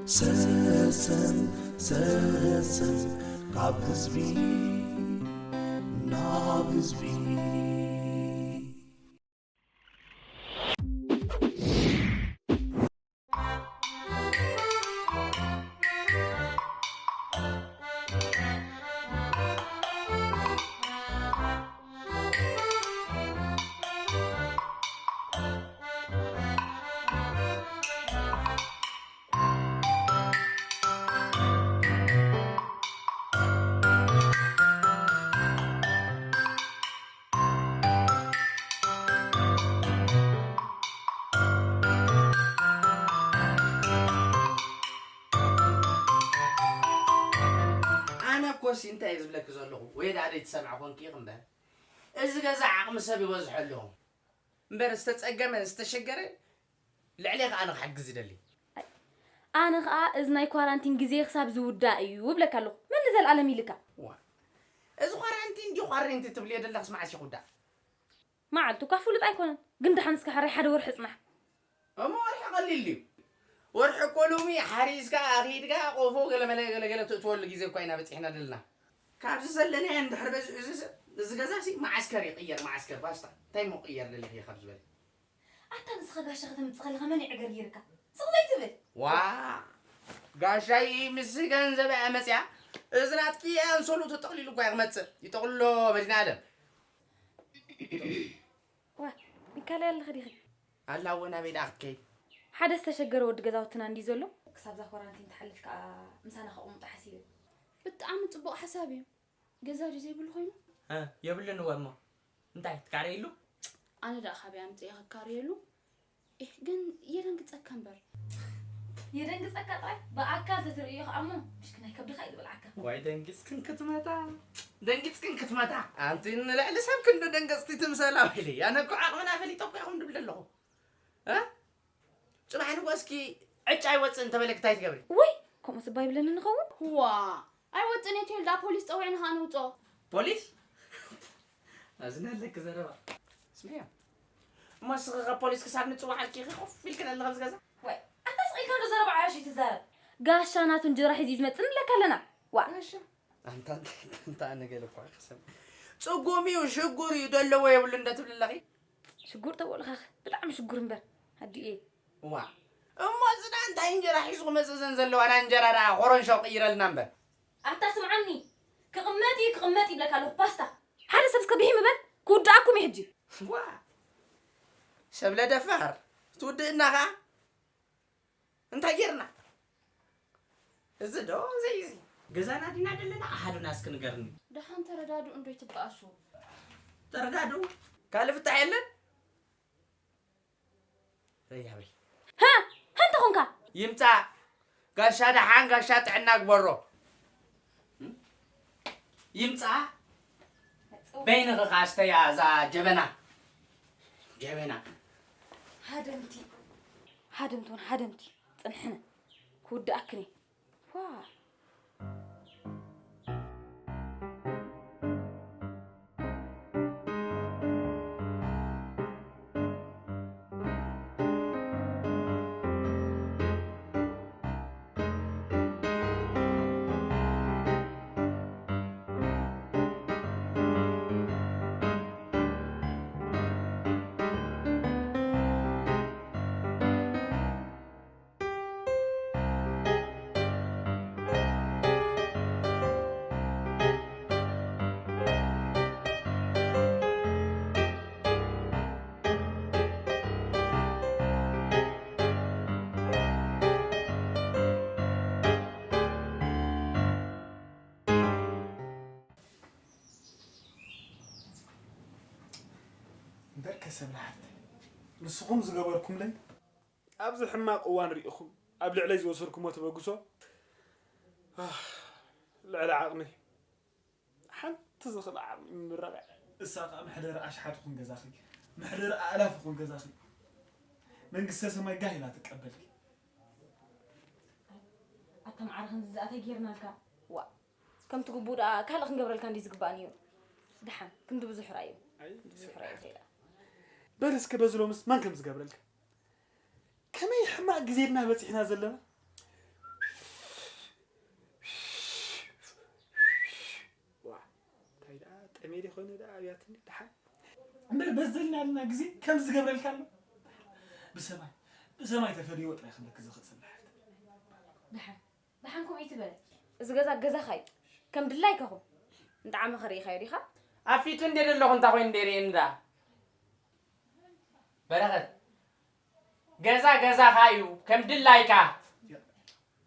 ሰሰን ሰሰን ካብ ህዝቢ ናብ ህዝቢ። ኣነ እኮ ሲ እንታይ እየ ዝብለኪ ዘለኹ? ወይ ደኣ ዘይትሰምዒ ኮንኪ ኢኺ እምበር፣ እዚ ገዛ ዓቕሚ ሰብ ይበዝሖ ኣለዎ። እምበር ዝተጸገመ ዝተሸገረ ልዕሌ ከኣ ንኽሕግዝ ይደሊ። ኣነ ከኣ እዚ ናይ ኳራንቲን ግዜ ክሳብ ዝውዳእ እዩ እብለካ ኣለኹ። መን ንዘልኣለም ኢልካ? ዋ፣ እዚ ኳራንቲን ድዩ ኳሬንቲ ትብልዮ ዘለኽስ መዓስ ይኹዳእ? መዓልቱ እኳ ፍሉጥ ኣይኮነን፣ ግን ደሓን እስከ ሕራይ ሓደ ወርሒ ጽናሕ። እሞ ወርሒ ቀሊል ድዩ? ወርሒ እኮ ሎሚ ሓሪስካ ኣኺድካ ቆፎ ገለመለ ገለገለ ትእትወሉ ግዜ እኳ ኢና በጺሕና ደለና። ካብዚ ዘለናዮ እንድሕር በዚሑ እዚ ሰብ፣ እዚ ገዛ ሲ መዓስከር ይቕየር፣ መዓስከር ባስታ። እንታይ እሞ ክቕየር ደሊኺ ካብዚ በላይ? ኣታ ንስኻ ጋሻ ከተምጽእ ከለኻ መን ይዕገር ገይርካ? ስቕ ዘይትብል? ዋ፣ ጋሻይ ምስ ገንዘብ እያ መጽያ። እዚ ናትኪ ኣንሶሉ ተጠቕሊሉ እኳ እዩ ክመጽእ። ይጠቕልሎ መድኃኔዓለም። ዋ፣ ሚካል ኣለኺ ዲኺ? ኣላ እወ፣ ናበይ ደኣ ክትከይድ? ሓደ ዝተሸገረ ወዲ ገዛውትና እንድዩ ዘሎ። ክሳብ እዛ ኳራንቲን ትሓልፍ ከኣ ምሳና ከቕምጦ ሓሲበ። ብጣዕሚ ጽቡቕ ሓሳብ እዩ። ገዛ ድዩ ዘይብሉ ኮይኑ? እ፣ የብሉን እወ እሞ። እንታይ፣ ትካረየሉ? ኣነ ደኣ ካበይ ኣምጽኤ ክካረየሉ? ኤህ፣ ግን የደንግጸካ እምበር። የደንግጸካ ጥራይ ብኣካል ተትርእዮ ከኣ እሞ፣ ምሽክናይ ከብድኻ እዩ ዝበልዓካ። ዋይ ደንጊጽክን ክትመታ፣ ደንጊጽክን ክትመታ። ኣንቲ ንልዕሊ ሰብ ክንዲ ደንገጽቲ ትምሰላ ወይለይ። ኣነ እኮ ዓቕምና ፈሊጠ እኮ ኢኹም ድብል ኣለኹ። እ? ጽባሕ ንግሆ እስኪ ዕጫ ኣይወጽእን እንተበለኪ እንታይ ትገብሪ? ውይ፣ ከምኡ ስባ ይብለኒ ንኸውን? ዋ፣ ኣይወጽእን እየ ትብል ደኣ ፖሊስ ጸዊዕና ከኣ ነውጽኦ። ፖሊስ? ኣዝና ኣለኪ ዘረባ። ስምዕዮ። እሞ ንስኺ ከ ፖሊስ ክሳብ ንጽውዓልኪ ኢኺ ኮፍ ኢልክን ኣለኺ ኣብዚ ገዛ? ወይ፣ ኣታ ስቕ ኢልካ ዶ ዘረባ ዓያሹ ትዛረብ? ጋሻ ናቱ እንጀራ ሒዙ እዩ ዝመጽእ ንብለካ ኣለና። ዋ። ጋሻ? ኣንታ፣ ኣንታ ኣነ ገለ እኳ ክሰም-፣ ጽጉም እዩ፣ ሽጉር እዩ፣ ደለዎ የብሉ እንደ ትብል ኣለኺ? ሽጉር ተበልኻኺ፣ ብጣዕሚ ሽጉር እምበር፣ ኣዲኤ። ዋ፣ እሞ እዚ ደኣ እንታይ እንጀራ ሒዙ ክመጽእ ዘን ዘለዋ? ና እንጀራ ደኣ ኮረንሾ ቅይረልና እምበር። ኣታ ስምዓኒ፣ ክቕመጥ እዩ፣ ክቕመጥ ይብለካ ኣለኹ፣ ፓስታ። ሓደ ሰብ እስከ ብሂም እበል፣ ክውድኣኩም እዩ ሕጂ። ዋ፣ ሰብለ ደፋር፣ ትውድእና ኸኣ? እንታይ ጌርና? እዚ ዶ፣ እዚ፣ እዚ። ገዛና ዲና ደለና፣ ኣሃዱና እስኪ ንገርኒ። ደሓን ተረዳድኡ እንዶ ይትበኣሱ። ተረዳድኡ? ካልእ ፍታሕ የለን? ረይ፣ ኣበይ? ሃ! ሃ እንተ ኾንካ? ይምጻእ። ጋሻ ደሓን፣ ጋሻ ጥዕና ግበሮ። ይምጻእ። በይንኺ ኸኣ ስተያ እዛ ጀበና። ጀበና። ሃደምቲ። ሃደምቲ እውን ሃደምቲ። ጽንሕነ። ክውድኣክን እየ። ዋ። እምበርከ ሰብለ ሓፍተይ፣ ንስኹም ዝገበርኩምለይ፣ ኣብዚ ሕማቕ እዋን ርኢኹም ኣብ ልዕለይ ዝወሰድኩሞ ተበግሶ፣ ኣህ፣ ልዕሊ ዓቕመይ። ሓንቲ ዝኽእል ዓቕሚ ምረቐ። እሳ ኸኣ መሕደሪ ኣሽሓት ይኹን ገዛኺ፣ መሕደሪ ኣእላፍ ይኹን ገዛኺ፣ መንግስተ ሰማይ ጋህ ኢላ ትቀበልኪ። ኣታ መዓረ፣ ከምዚ ዝኣተ ጌርናልካ። ዋ፣ ከምቲ ግቡእ ደኣ ካልእ ክንገብረልካ እንዲ ዝግባእ ነይሩ። ደሓን፣ ክንዲ ብዙሕ ራእዩ። ኣይ፣ ክንዲ ብዙሕ ራእዩ ከይዳ። በል እስከ በዚ ሎምስ መን ከም ዝገብረልካ? ከመይ ሕማቕ ግዜ ድና በጺሕና ዘለና? ደኣ ጠሜ ዶ ይኾነ ደኣ ኣብያትኒ ደሓን። እምበር በዘልናልና ግዜ ከም ዝገብረልካ ኣሎ። ብሰማይ ብሰማይ ተፈልይዎ ጥራይ ክብለኪ ዝኽእል ሰብ ደሓን። ደሓን ደሓን ከምኡ ይትበል። እዚ ገዛ ገዛኻ እዩ። ከም ድላይካ ኩን። እንጠዓመ ኸርኢኻዮ ዲኻ? ኣብ ፊቱ እንዴ ዘለኹ እንታይ ኮይኑ እንዴ ርእየኒ ደኣ? በረኸት፣ ገዛ ገዛኻ እዩ፣ ከም ድላይካ።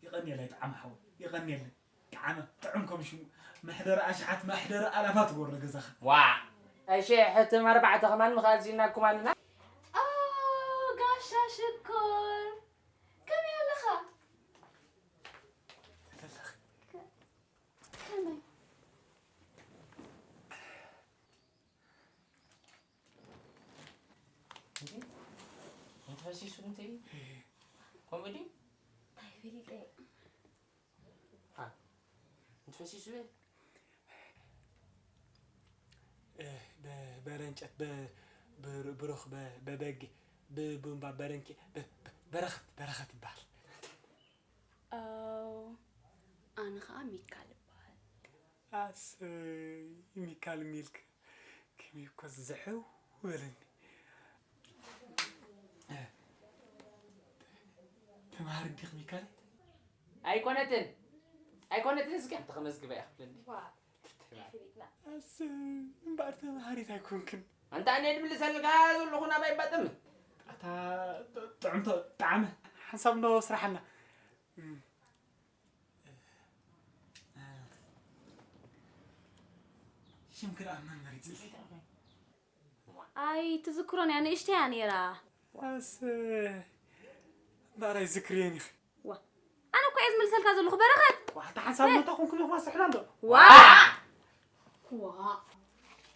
የቐንየለይ ጠዓመ ሓወይ፣ የቐንየለይ። ጠዓመ፣ ጥዑም ከም ሽሙ። መሕደሪ ኣሽሓት፣ መሕደሪ ኣላፋት ትገብሮ ገዛኻ። ዋእ፣ ኣሽሕትም ኣርባዕተ ከማን ምኽኣል ሲኢናኩም ኣለና። ኦ፣ ጋሻ ሽኮር፣ ከመይ ኣለኻ? ከመይ? እንዴ? እንተፈሲሱ እንተ እዩ? ከምኡ ድዩ? እንታይ ፈሊጠ? አ፣ እንተፈሲሱ በል። እ፣ በ-፣ በረንጨት፣ በ-፣ ብር-፣ ብሩኽ፣ በ-፣ በበጊ፣ ብቡምባ፣ በረንኬ፣ በ-፣ በ-፣ በረኸት፣ በረኸት ይበሃል። ኣው፣ ኣነ ኸኣ ሚካል እበሃል። ኣሰይ፣ ሚካል ሚልክ፣ ከመይ እኮ ዝሕው በለኒ። ተማሃሪ ዲኽ ሚካል? ኣይኮነትን፣ ኣይኮነትን፣ እስኪ ሓንቲ ከመዝግባ እያ ክብለኒ። ዋ፣ ኣይፈሊጥና። ኣሰይ፣ እምበኣር ተማሃሪት ኣይኮንክን። ኣንታ ኣነ ድምልሰልካ ዘለኹ ናባይ ባጥም። ኣታ ጥዕምቶ ጣዕመ፣ ሓንሳብ እንዶ ስራሓና። እም። ሽምኪ ደኣ መን መሪጽልኪ? ኣይትዝክሮን እያ፣ ንእሽተይ እያ ነይራ። ኣሰ-፣ እምበኣር ኣይዝክርዮን ኢኺ። ዋ፣ ኣነ እኮ እየ ዝምልሰልካ ዘለኹ በረኸት። ዋ፣ ኣታ ሓንሳብ መታ ኮንኩም ኢኹም ኣስሕላ እንዶ። ዋ! ዋ!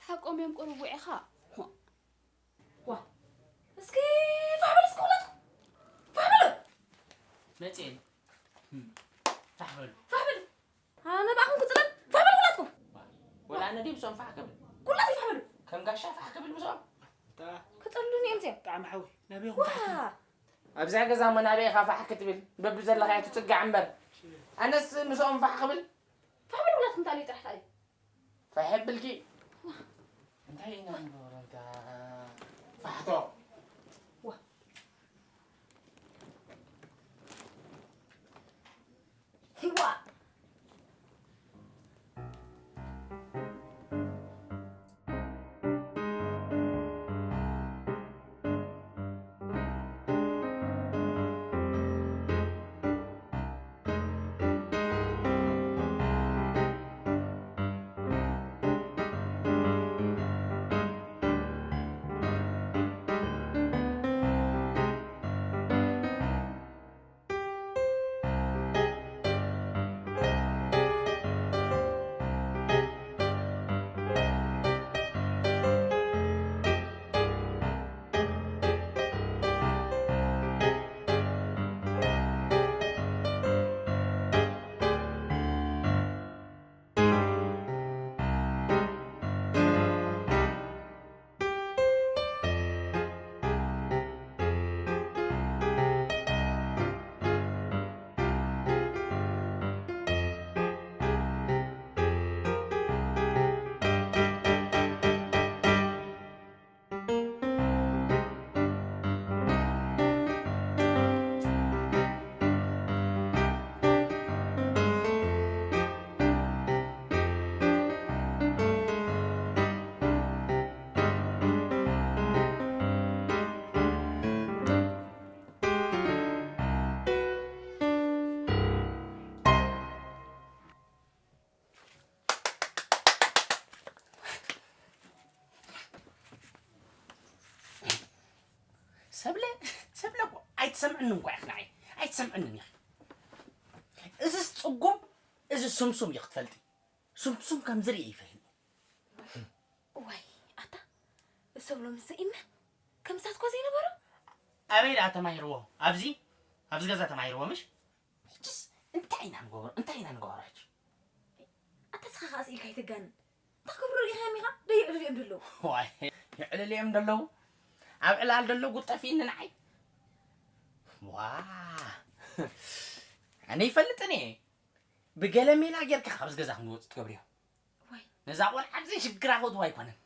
ሓቆም እዮም ቁሩብ ውዒኻ። ዋ! እስኪ ፋሕ በሉ እስኪ ኩላትኩም። ፋሕ በሉ። መጽኤ። ፋሕ በሉ። ፋሕ በሉ። ኣነ ብኣኹም ክጽለል። ፋሕ በሉ ኩላትኩም። ወላ ኣነ ድዩ ምስኦም ፋሕ ክብል? ኩላትኩም ፋሕ በሉ። ከም ጋሻ ፋሕ ክብል ምስኦም? እታ ክጽሉኒ እዮም እዚኦም። ብጣዕሚ ሓዊ። ናበይ ዋ! ኢኹም ፋሕ ትብሉ? ኣብዛ ገዛ እሞ ናበይ ኢኻ ፋሕ ክትብል? በብዘለኻዮ ትጽጋዕ እምበር። ኣነስ ምስኦም ፋሕ ክብል? ፋሕ በሉ ኩላትኩም፣ ተኣልዩ ጥራሕ ተኣልዩ። ፋሕ የብልኪ። እንታይ ኢና ንገብሮ እንታ ፋሕቶ? ዋ። ዋ። ሰብለ፣ ሰብለ እኮ ኣይትሰምዕንን እኮ ኢኺ ንዓይ። ኣይትሰምዕንን ኢኺ። እዝስ ጽጉም፣ እዚ ስምሱም እዩ ክትፈልጢ። ስምሱም ከም ዝርኢ ይፈልጥ። ዋይ፣ ኣታ፣ እሶም ሎምስ ዘኢመን ከምሳት እኮ ዘይነበሩ። ኣበይ ደኣ ተማሂርዎ? ኣብዚ፣ ኣብዚ ገዛ ተማሂርዎ ምሽ? ሕጅስ እንታይ ኢና ንገብሮ? እንታይ ኢና ንገብሮ ሕጂ? ኣታ እስኻ ከኣ ስኢልካ ኣይተጋንን። እንታይ ክገብሩ ርኢኻዮም ኢኻ? ዶ የዕልልዮም ደለዉ? ዋይ፣ የዕልልዮም ደለዉ? ኣብ ዕላል ደለዉ ጉድ ጠፊእኒ ንዓይ። ዋ፣ ኣነ ይፈልጥን እየ። ብገለ ሜላ ጌርካ ካብዚ ገዛ ክንወጽእ ትገብርዮ። ዋይ። እዛ ቆልዓ ኣብዚ ሽግራ ከእትዋ ኣይኮነን።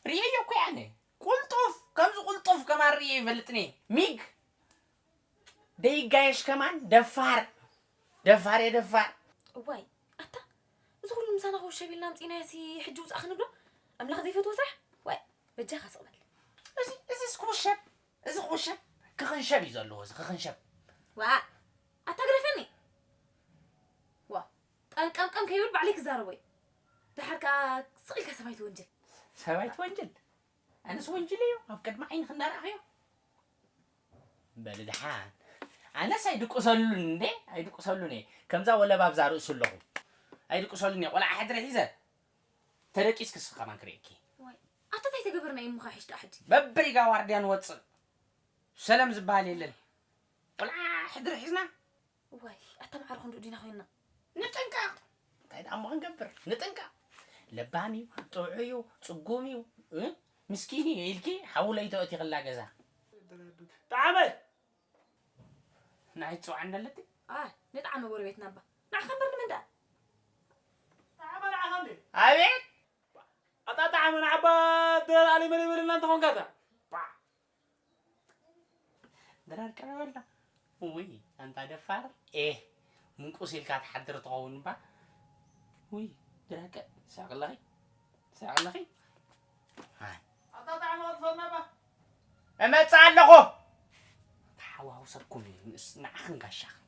ርኤዮ እኮ ኣነ። ቁልጡፍ፣ ከምዚ ቁልጡፍ ከማን ርኤ ይፈልጥኒ። ሚግ ደይጋየሽ ከማን ደፋር። ደፋር እየ ደፋር። እዋይ ኣታ፣ እዚ ኩሉ ምሳና ክውሸብ ኢልና ኣምፂናዮ ሲ ሕጂ ውፃእ ክንብሎ? ኣምላኽ ዘይፈትዎ ስራሕ። ዋይ በጃኻ ስቕ በል። እዚ እዚስ ክውሸብ፣ እዚ ክውሸብ፣ ክኽንሸብ እዩ ዘለዎ። እዚ ክኽንሸብ። ዋ ኣታ ግደፈኒ። ዋ ጠንቀምቀም ከይብል ባዕለይ ክዛረቦ እዩ። ደሓር ከኣ ስቕ ኢልካ ሰብ ኣይትወንጅል። ሰብ ኣይትወንጅል? ኣነስ ወንጅለ እዮ ኣብ ቅድሚ ዓይንኺ እንዳረኣኽዮ። በሊ ደሓን። ኣነስ ኣይድቅሰሉን እንዴ፣ ኣይድቅሰሉን እየ። ከምዛ ወለባብዛ ርእሱ ኣለኹ። ኣይድቅሰሉን እየ። ቆልዓ ሕድሪ ሒዘ ተደቂስኪ እስኺ ከማን ክርእየኪ። ዋይ ኣታ እንታይ ተገበርና እዩ እሞ ኸ ሒሽ ደኣ ሕጂ? በብሪጋ ዋርድያ ንወፅእ። ሰለም ዝበሃል የለን። ቆልዓ ሕድሪ ሒዝና። እዋይ ኣታ ማዕረ ክንድኡ ዲና ኮይንና። ንጥንቀቕ። እንታይ ደኣ እሞ ክንገብር? ንጥንቀቕ። ለባም እዩ፣ ጥዑይ እዩ፣ ጽጉም እዩ፣ እ? ምስኪን እዩ ኢልኪ ሓው ለይተእቲ ክላ ገዛ። ጠዓመ! ንዓይ ትጽውዓ እንደለቲ? ኣይ ንጠዓመ ጎረቤትና እባ። ንዓኻ እምበር ንመን ደኣ? ጠዓመ ንዓኻ እንዴ? ኣቤት! ኣታ ጠዓመ ንዓባ ደላሊ መን ይበልና እንተኾንካ እታ? ባ! ድራር ቀረበላ። ውይ ኣንታ ደፋር። ኤህ ምንቁስ ኢልካ ትሓድር ትኸውን እባ። ውይ ድራር ቀ-፣ ሳቕለኺ ሳቕለኺ። ኣይ። ኣታ ጣዕማ ወጥፈና እባ። እመጽእ ኣለኹ። ክሓዋውሰኩም ምስ ንዓኽን ጋሻኽን።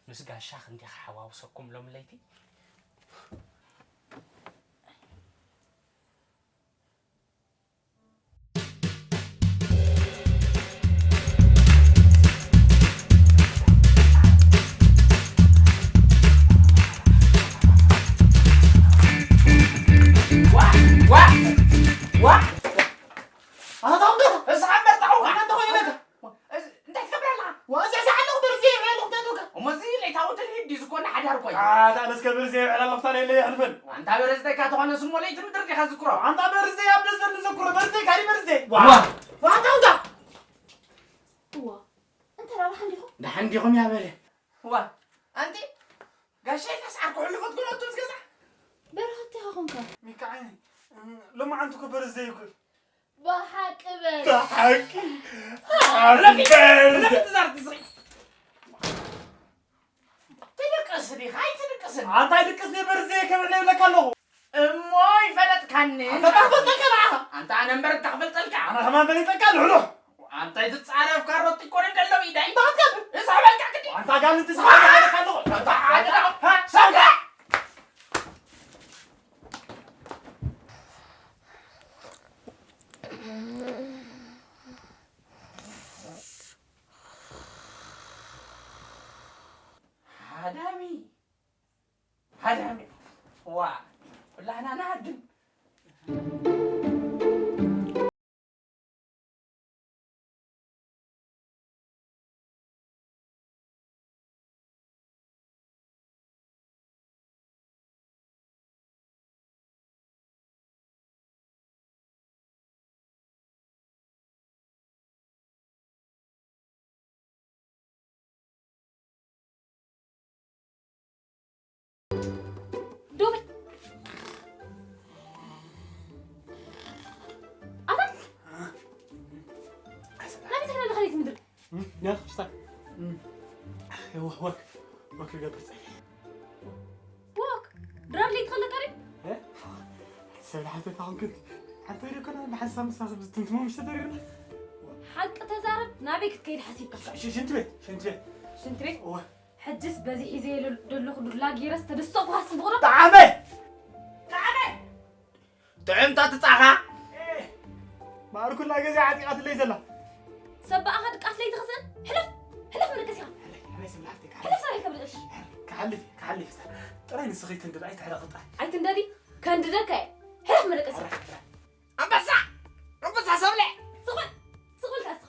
ምስ ጋሻኽን እንዲኻ ክሓዋውሰኩም ሎም ለይቲ። ዋ! ዋ! ዋ! ኣታ ታውንዶ? እስኻ እምበር ታውንዶ? ኣታ ታውንዶ? እንታይ ትገብር ኣለኻ? ወእዚዕ ኣለኹ፣ በርዚ ይብዕል ኣለኹ፣ እንታይ ትብካ? እሞ እዚ ለይታዊ ትልሂድ ድዩ ዝኾነ ሓዳር እኮ እዩ። ኣታ ነስከ በርዚ ይብዕል ኣለኹ፣ ታዲያ የለ የሕልፈን። ኣንታ በርዝደይካ ተኾነ ስሞ ለይቲ ምድሪ ዲኻ ዝክሮ? ኣንታ በርዚ ኣብ ደስ ዘሉ ዘክሮ፣ በርዚ ካሪ በርዚ። ዋ! ዋ! ዋ፣ ታውንዳ! እዋ፣ እንተ ደኣ ደሓን ዲኹም? ደሓን ዲኹም ያ በለ። ዋ፣ ኣንቲ ጋሻ ኢልካስ ዓርኩ ሕሉፈት ጎረቱ ምስ ገዛ? በረኸት ዲኻ ኾንካ? ሚካዓይኒ፣ ሎማዓንቲ እኮ በርዚ ዘይኩ። ብሓቂ በል። ብሓቂ። ረፊ፣ ኣንበል። ረፊ ትዛረብ ትስኺ። ትድቅስ ዲኻ? ኣይትድቅስን። ኣንታ ኣይድቅስ ነበር ዘይ ከብዕለ ይብለካ ኣለኹ። እሞ ይፈለጥካኒ። ኣንታ ዳፈለጥካ ንዓኻ። ኣንታ ኣነ እምበር እታ ክፈልጠልካ። ኣነ ከማን ፈሊጠካ ልሕሉሕ። ኣንታ ኣይትጻረፍ ካሮት ይኮነ እንደሎ ኢዳይ። እንታይ ትገብር? እዛ በልካ ግዲ። ኣንታ ጋል እንትስማዕ ይብለካ ኣለኹ። ኣንታ ሓደ ሃ? ሰምራ። ሃዳሚ፣ ሃዳሚ። ዋ፣ ኩላህና ንሃድም። ዶበይ። ኣታ ናበይ ትኸይድ ኣለኻ ለይቲ ምድሪ? እም፣ ያ፣ ሽታ። እም። ወክ፣ ወክ፣ ወክ ክገብር ጸኒሐ። ወክ? ድራር ለይቲ ከለካ ድዩ? እ? ሰብ ሓተታ ኹንክት። ሓንቲ ወይ ደኮና ብሓንሳብ ምሳብ ዝትንትሞ ምሽ ተደሪርና። ሓቂ ተዛረብ፣ ናበይ ክትከይድ ሓሲብካ? ሽ-፣ ሽ-፣ ሽንቲ ቤት፣ ሽንቲ ቤት። ሽንቲ ቤት? እወ። ሕጅስ በዚ ሒዘ ደለኹ ዱላ ጌረስ ተደሰኹ ጽቡቕ ዶ? ጠዓመ! ጠዓመ! ጥዕምታ ትጻኻ? ማዕር ኩላ ገዛ ዓጢቓትለይ ዘላ። ሰብ ብኣኻ ድቃስ ለይቲ ክስእን? ሕለፍ! ሕለፍ ምርቅስ ኢኻ! ሕለፍ፣ ሕለፍ፣ ስምዓልቲ፣ ክሓልፍ። ሕለፍ ሰብኣይ ከብልዕሽ! ክሓልፍ፣ ክሓልፍ። ጥራይ ንስኺ ትንድድ፣ ኣይትሕረቒ ጥራይ። ኣይትንደዲ፣ ከንድደካ እየ። ሕለፍ ምርቅስ ኢኻ! ኣንበሳ! ኣንበሳ ሰብለ! ስቕ በል! ስቕ በል ከኣ እስኻ!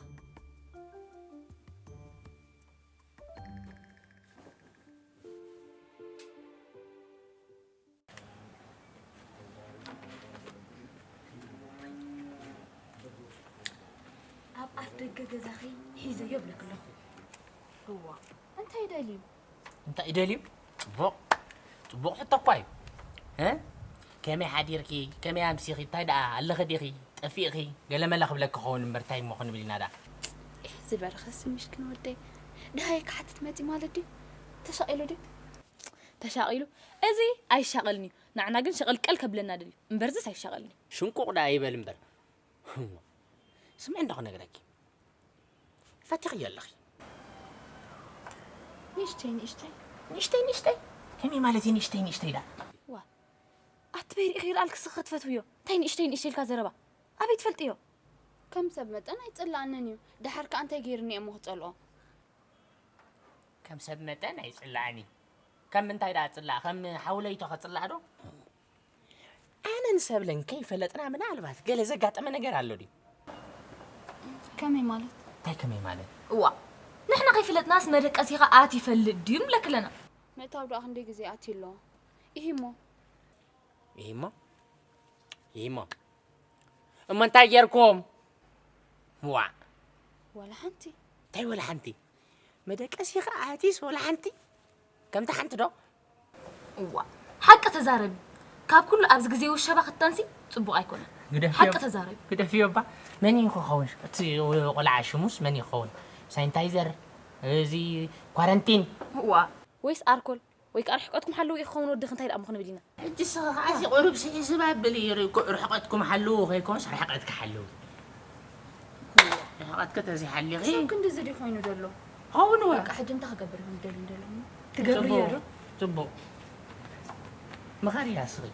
ኣብ ኣፍ ደገ ገዛኺ ሒዘዮ እብለኪ ኣለኹ። እዋ፣ እንታይ ደልዩ? እንታይ ደልዩ? ጽቡቕ፣ ጽቡቕ ሕቶ እኳ እዩ። እ? ከመይ ሓዲርኪ? ከመይ ኣምሲኺ? እንታይ ደኣ ኣለኺ ዲኺ? ጠፊእኺ? ገለመለ ክብለኪ ክኸውን እምበር እንታይ እሞ ክንብል ኢና ደኣ? ኤህ፣ ዝበርኸ ስምሽክን ወደይ። ደሃይ ክሓትት መጺ ማለት ድዩ? ተሻቒሉ ድዩ? ተሻቒሉ? እዚ ኣይሻቐልን እዩ። ንዓና ግን ሸቐልቀል ከብለና ደልዩ። እምበርዝስ ኣይሻቐልን እዩ። ሽንቁቕ ደኣ ይበል እምበር። ስምዒ እንዶ ክነግረኪ። ፈቲኽዮ ኣለኺ። ንእሽተይ፣ ንእሽተይ። ንእሽተይ፣ ንእሽተይ? ከመይ ማለት እዩ ንእሽተይ፣ ንእሽተይ ደኣ? ዋ፣ ኣቲ በይሪእኺ ይርኣልኪ ስኺ ክትፈትውዮ። እንታይ ንእሽተይ፣ ንእሽተይ ኢልካ ዘረባ? ኣበይ ትፈልጥዮ? ከም ሰብ መጠን ኣይጽልኣንን እዩ። ደሓር ከኣ እንታይ ገይርኒ እየ እሞ ክጸልኦ? ከም ሰብ መጠን ኣይጽላእን እዩ። ከም ምንታይ ደኣ ጽላእ? ከም ሓውለይቶ ከጽላእ ዶ? ኣነን ሰብለን ከይፈለጥና ምናልባት ገለ ዘጋጠመ ነገር ኣሎ ድዩ? ከመይ ማለት? እንታይ ከመይ ማለት? እዋ፣ ንሕና ከይፈለጥናስ መደቀሲኻ ኣት ይፈልጥ ድዩ ንብለኪ ኣለና። ምእታው ደኣ ክንደይ ግዜ ኣትዩ ኣሎ? ኢሂሞ። ኢሂሞ? ኢሂሞ። እሞ እንታይ ጌርኩም? ዋእ። ወላ ሓንቲ። እንታይ ወላ ሓንቲ? መደቀሲኻ ኣትዩስ ወላ ሓንቲ? ከምታ ሓንቲ ዶ? እዋ፣ ሓቂ ተዛረቢ። ካብ ኩሉ ኣብዚ ግዜ ውሸባ ክትጠንሲ ጽቡቕ ኣይኮነን። ግደፍዮ። ሓቂ ተዛረቢ። ግደፍዮ እባ። መን እዩ ክኸውን? እቲ ቆልዓ ሽሙስ መን ይኸውን? ሳኒታይዘር፣ እዚ ኳረንቲን። እዋ። ወይስ ኣርኮል? ወይ ከኣ ርሕቀትኩም ሓልዉ እዩ ክኸውን ወድኺ እንታይ ደኣ ምኾነ ብሊና? ሕጂ ንስኺ ከኣ እዚ ቁሩብ ስሕስብ ኣብሊ፣ ርሕቀትኩም ሓልዉ ከይኮንስ ርሕቀትኪ ሓልዊ። ርሕቀትኪ ተዘይሓሊኺ ክሳብ ክንድዚ ድዩ ኮይኑ ዘሎ? ኸውን እወ። በቃ ሕጂ እንታይ ክገብር እዩ ደልዩ ዘሎ? ትገብርዮ ዶ? ጽቡቕ። ምኸርያ እስኺ።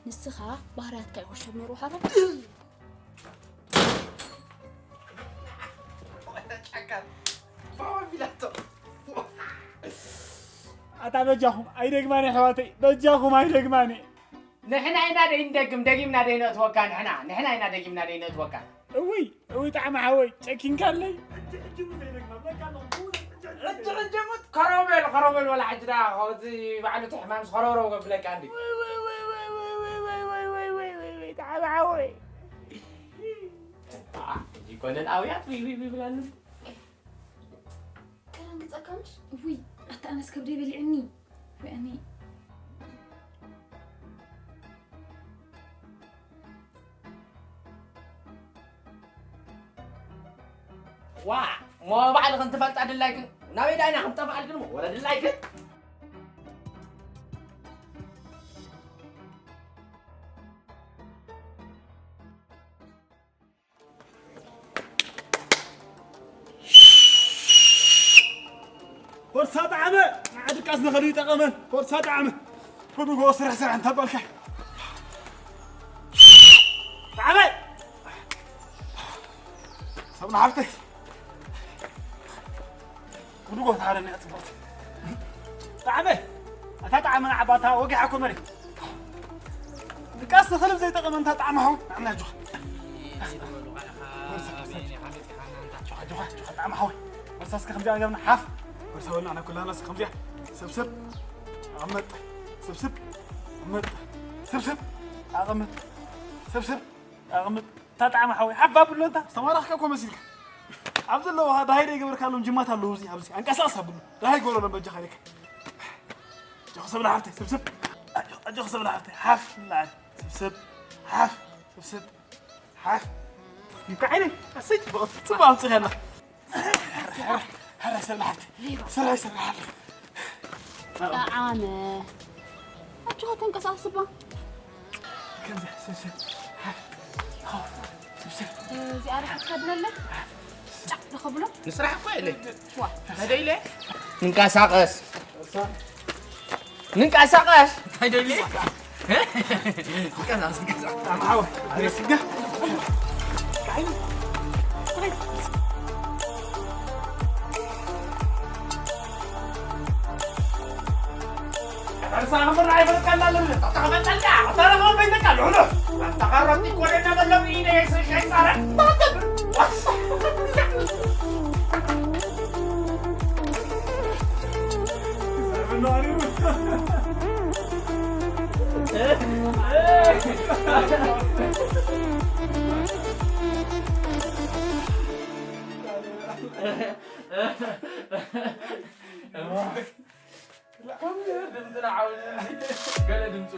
ንስኻ ባህርያትካ እዩ ክሸብ ነይሩ ሓራ። ኣታ በጃኹም ኣይደግማኒ ኣሕዋተይ፣ በጃኹም ኣይደግማኒ። ንሕና ኢና ደይንደግም፣ ደጊምና ደይነእትወካ ንሕና፣ ንሕና ኢና ደጊምና ደይነእትወካ። እውይ፣ እውይ ጣዕሚ ሓወይ፣ ጨኪንካለይ። ሕጂ፣ ሕጂ እውን ዘይደግማ፣ በቃ ኣለኹ። ሕጂ፣ ሕጂ እውን ከረው በል፣ ከረው በል፣ ወላ ሕጂ ደኣ፣ ከምዚ ባዕሉ እቲ ሕማምስ ከረውረው ከብለካ እንዲ። ወይ፣ ወይ፣ ወይ፣ ጣዕሚ ሓወይ። አ፣ ሕጂ ኮነን ኣውያት፣ ዊ፣ ዊ፣ ዊ ብላሉ። ከረን ግጸካ ምሽ? ውይ፣ ኣታ ኣነስ ከብደይ በሊዕኒ። ወይኒ። ዋ፣ ሞ ባዕልኽን ትፈልጣ ድላይክን። ናበይ ዳይና ክንጠፍኣልክን ሞ? ወረ ድላይክን። ኮርሳ ጣዕመ፣ ንዓዲ ቃስ ንኸዱ ይጠቐመን። ኮርሳ ጣዕመ። ኩሉ ጎ ስራሕ ስራሕ እንተበልካ። ጣዕመ። ሰብና ሓፍተይ። ጉድጎ ታረን እያ ጽብቕቲ። ጣዕመ፣ እታ ጣዕመ ንዓባታ ወጊሓ እኮ መሬት። ድቃስ ንኽልብ ዘይጠቐመ እንታ ጣዕመ ሓው፣ ንዓና ኣጆኻ። ኣጆኻ፣ ኣጆኻ፣ ኣጆኻ፣ ጣዕመ ሓወይ። ወርሳ እስከ ከምዚኣ ገርና ሓፍ። ወርሳ ወልና ኣነ ኩላና እስከ ከምዚኣ። ስብስብ፣ ኣቐመጥ። ስብስብ፣ ኣቐመጥ። ስብስብ፣ ኣቐመጥ። ስብስብ፣ ኣቐምጥ። እታ ጣዕሚ ሓወይ፣ ሓፍ ኣብሎ እንታ። ዝተባረኽካ እኮ መሲልካ። ኣብ ዘለዉ ኸኣ ደሃይ ዘይገበርካሎም ጅማት ኣለዉ፣ እዚ ኣብዚ። ኣንቀሳቕስ ኣብሎ። ደሃይ ግበረሎም በጃኻ ኢለካ። ኣጆኺ ሰብለ ሓፍተይ፣ ስብስብ። ኣጆ-፣ ኣጆኺ ሰብለ ሓፍተይ፣ ሓፍ ንላዕሊ። ስብስብ፣ ሓፍ፣ ስብስብ፣ ሓፍ። ይብቃዕ ኢለ። ኣሰይ፣ ጽቡቕ፣ ጽቡቕ ኣምጺእኺ ኣለኺ። ሕራይ ሰብ ንሓፍቲ። ስራሕ ይሰርሕ ኣሎ። ጠዓመ። ቻው፣ ተንቀሳቀስ እባ። ከምዚ፣ ስብስብ። እዚኣ ርሕት ከድነለ። ጫዕ ተኸብሎ። ንስራሕ እኮ የለይ። ዋ። እንታይ ደይለ? ንንቀሳቀስ። ንንቀሳቀስ። እንታይ ደይለ? ንንቀሳቀስ፣ ንንቀሳቀስ። ኣምዓው። ኣረ ስጋ። ቃይ። ቃይ። ቃርሳ ክምራ ኣይፈልቀና ኣለና። ኣታ ክመጠልካ፣ ኣታ ረኸብ በይተካ፣ ሎሎ። ኣታ ቀረብቲ ኮደና በሎም ኢነ የስርሸ ይጻረ። ታተብ። ዋሳ። ድምፅና ዓብዩ ገለ ድምፁ